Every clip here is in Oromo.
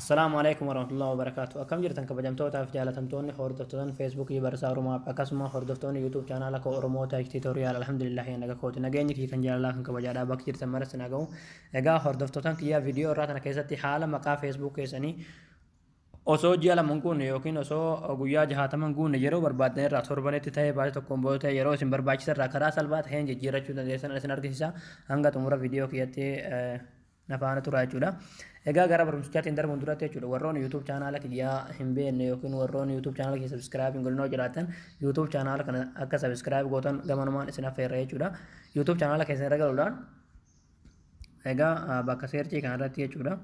Assalaamu alaikum warahmatullahi wabarakatuh. Akkam jirtan kabajamtootaa fi jaalatamtoonni hordoftoota Feesbuukii Barsaa Oromoo akkasuma hordoftoonni YouTube chaanaala koo Oromoo Tech Tutorial, alhamdulillah, naga kooti, nageenyi kiyya kan jaalalaa kan kabajaadhaa bakki jirtan maratti na ga'u. Egaa hordoftoota kiyya, viidiyoo irraa kana keessatti haala maqaa Facebook keessanii osoo ji'a 2 hin guunne yookiin osoo guyyaa 60 hin guunne, yeroo barbaaddan irraa, torbanitti ta'ee, baatii tokkoon booda ta'e, yeroo isin barbaachisa irraa karaa salphaa ta'een jijjiirrachuu dandeessan isin argisiisa. Hanga xumura viidiyoo kiyyatti na faana tura jechuudha. Egaa gara barumsichaatiin darbuun duratti jechuudha, warroonni YouTube chaanaala kiyyaa hin beekne yookiin warroonni YouTube chaanaala kiyya subscribe hin godhin yoo jiraatan, YouTube chaanaala kana akka subscribe gootan gamanumaan isin affeerra jechuudha. YouTube chaanaala keessan irra galuudhaan, egaa bakka searchii kanarratti jechuudha,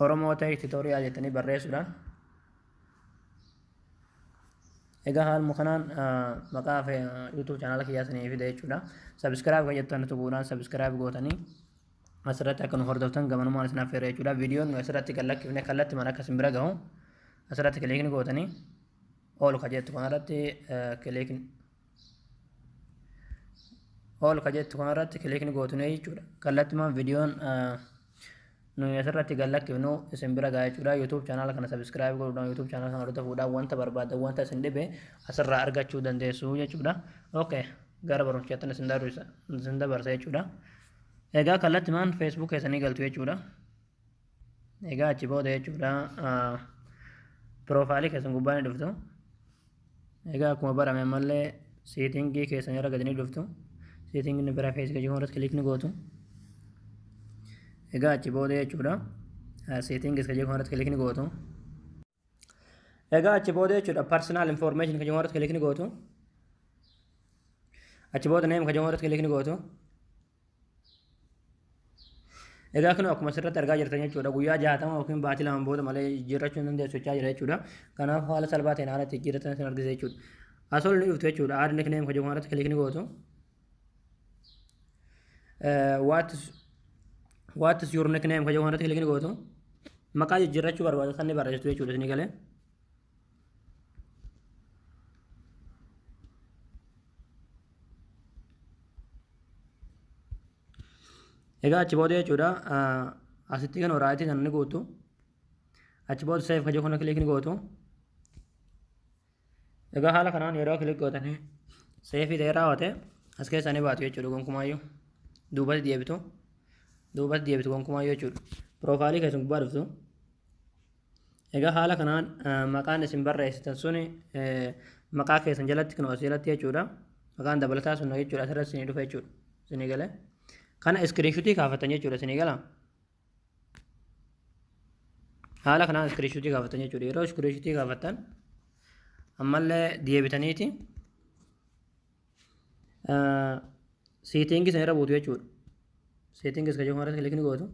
Oromoo Tech Tutorial jettanii barreessuudhaan, egaa haaluma kanaan maqaa YouTube chaanaala kiyyaa isinii fida jechuudha. Subscribe kan jettan tuquudhaan subscribe gootanii asirratti akka nu hordoftan gamanumaan isin affeerra jechuudha. Viidiyoon nu asirratti gad lakkifne kallatti mana akka isin bira gahu asirratti clickni gootanii all ka jettu kanarratti clickni all ka jettu kanarratti clickni gootanii jechuudha. Kallattumaan viidiyoon nuyi asirratti gad lakkifnu isin bira gaha jechuudha. YouTube chaanaala kana subscribe godhuudhaan, YouTube chaanaala kana hordofuudhaan wanta barbaadan, wanta isin dhibe asirraa argachuu dandeessu jechuudha. Okay, gara barumsichaatti isin dabarsa jechuudha. Egaa kallattimaan Facebook keessanii galtu jechuudha. Egaa achi booda jechuudha, piroofaayilii keessan gubbaa ni dhuftu. Egaa akkuma barame ammallee settingii keessan irra gadi ni dhuftu. Settingii bira Facebook irratti click ni gootu. Egaa achi booda jechuudha, settings ka jedhu irratti click ni gootu. Egaa achi booda jechuudha, personal information ka jedhu irratti click ni gootu. Achi booda name ka jedhu irratti click ni gootu. Egaa kun akkuma asirratti argaa jirtan jechuudha, guyyaa 60 yookiin baatii 2 booda malee jijjiirrachuu hin dandeessu jechaa jira jechuudha. Kanaaf haala salphaa ta'een haala itti jijjiirratan isin argisiisa jechuudha. Asol ni dhuftu jechuudha. Add nickname ka jedhu irratti click ni gootu. What is your nickname ka jedhu irratti click ni gootu. Maqaa jijjiirrachuu barbaadu san ni barreessitu jechuudha isinii galee. Egaa achi booda jechuudha, asitti kan rightii sana ni guutu. Achi booda save ka jedhu kana click ni gootu. Egaa haala kanaan yeroo click gootanii saveii ta'ee raawwate, as keessaa ni baatu jechuudha gonkumaayyuu. Duubatti deebitu. Duubatti deebitu gonkumaayyuu jechuudha. Piroofaayilii keessan gubbaa dhuftu. Egaa haala kanaan maqaan isin barreessitan suni maqaa keessan jalatti kan as jalatti jechuudha. Maqaan dabalataa sun jechuudha asirratti isinii dhufa jechuudha. Isinii galee. Kana screenshotii kaafatan jechuudha, isinii gala. Haala kanaan screenshotii kaafatan jechuudha. Yeroo screenshotii kaafatan ammallee deebitaniiti settingii sana irra buutu jechuudha. Settingis ka jedhu irratti click ni gootu.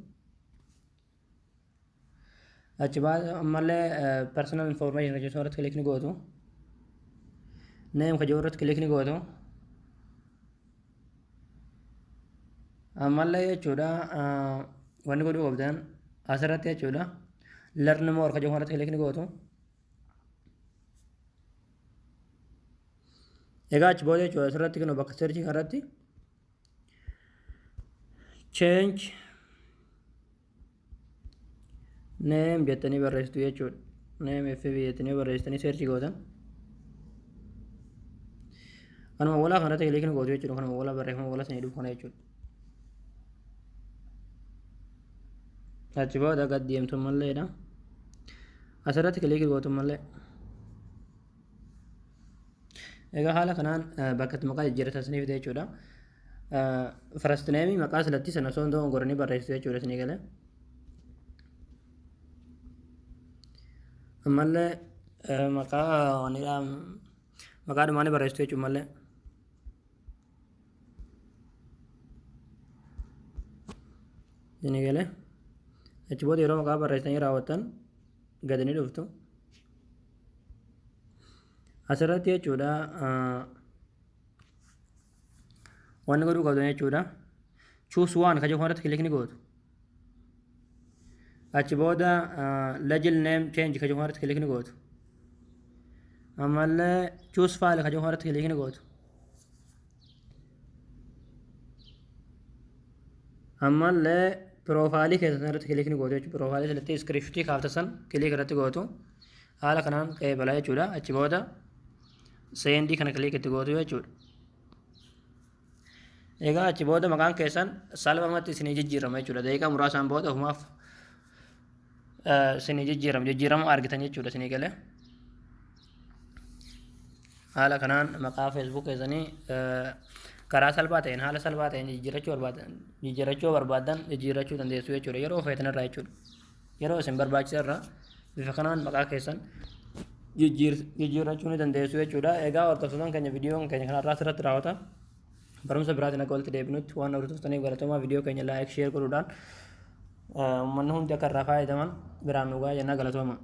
Achi ammallee personal information ka jedhu irratti click ni gootu. Name ka jedhu irratti click ni gootu. Ammallee jechuudha, wanni godhuu qabdan asirratti jechuudha, learn more ka jedhu irratti click ni gootu. Egaa achi booda jechuudha, asirratti kan bakka searchii kanarratti change name jettanii barreessitu jechuudha. Name FB jettanii barreessitanii searchii gootan. Kanuma walaa kanarratti click ni gootu jechuudha. Kanuma walaa barreeffama walaa sanii dhufu kana jechuudha. Achi booda gad deemtu malleedha. Asirratti click gootu mallee. Egaa haala kanaan bakka itti maqaa jijjiirratan isiniif fida jechuudha. First name maqaa silatti sana osoo hin dogongoranii barreessitu jechuudha, isinii galee. Ammallee maqaa wanidha, maqaa dhumaa ni barreessitu jechuudha mallee. Isinii galee. Achi booda yeroo maqaa barreessitanii raawwattan gadi ni dhuftu. Asirratti jechuudha, wanni godhuu qabdan jechuudha. Choose one ka jedhu kanarratti click ni gootu. Achi booda legal name change ka jedhu kanarratti click ni gootu. Ammallee choose file ka jedhu kanarratti click ni gootu. Ammallee Profile keessan irratti click ni gootu jechuudha. Profile irratti screenshot kaaftan san click irratti gootu. Haala kanaan qeebalaa jechuudha. Achi booda send kana click itti gootu jechuudha. Egaa achi booda maqaan keessan salphumatti isinii jijjiirama jechuudha. Daqiiqaa muraasaan booda ofumaaf isinii jijjiirama, jijjiirama argitan jechuudha isinii galee. Haala kanaan maqaa Facebook keessanii karaa salphaa ta'een, haala salphaa ta'een jijjiirrachuu barbaadan jijjiirrachuu dandeessu jechuudha. Yeroo feetan irraa jechuudha. Yeroo isin barbaachisa irraa bifa kanaan maqaa keessan jijjiirrachuu ni dandeessu jechuudha. Egaa hordoftoota keenya, viidiyoon keenya kanarraa asirratti raawwata. Barumsa biraatiin akka walitti deebinutti waan hordoftaniif galatoomaa. Viidiyoo keenya like, share godhuudhaan uummanni hundi akka irraa fayyadaman biraan nu gahaa jennaa, galatooma.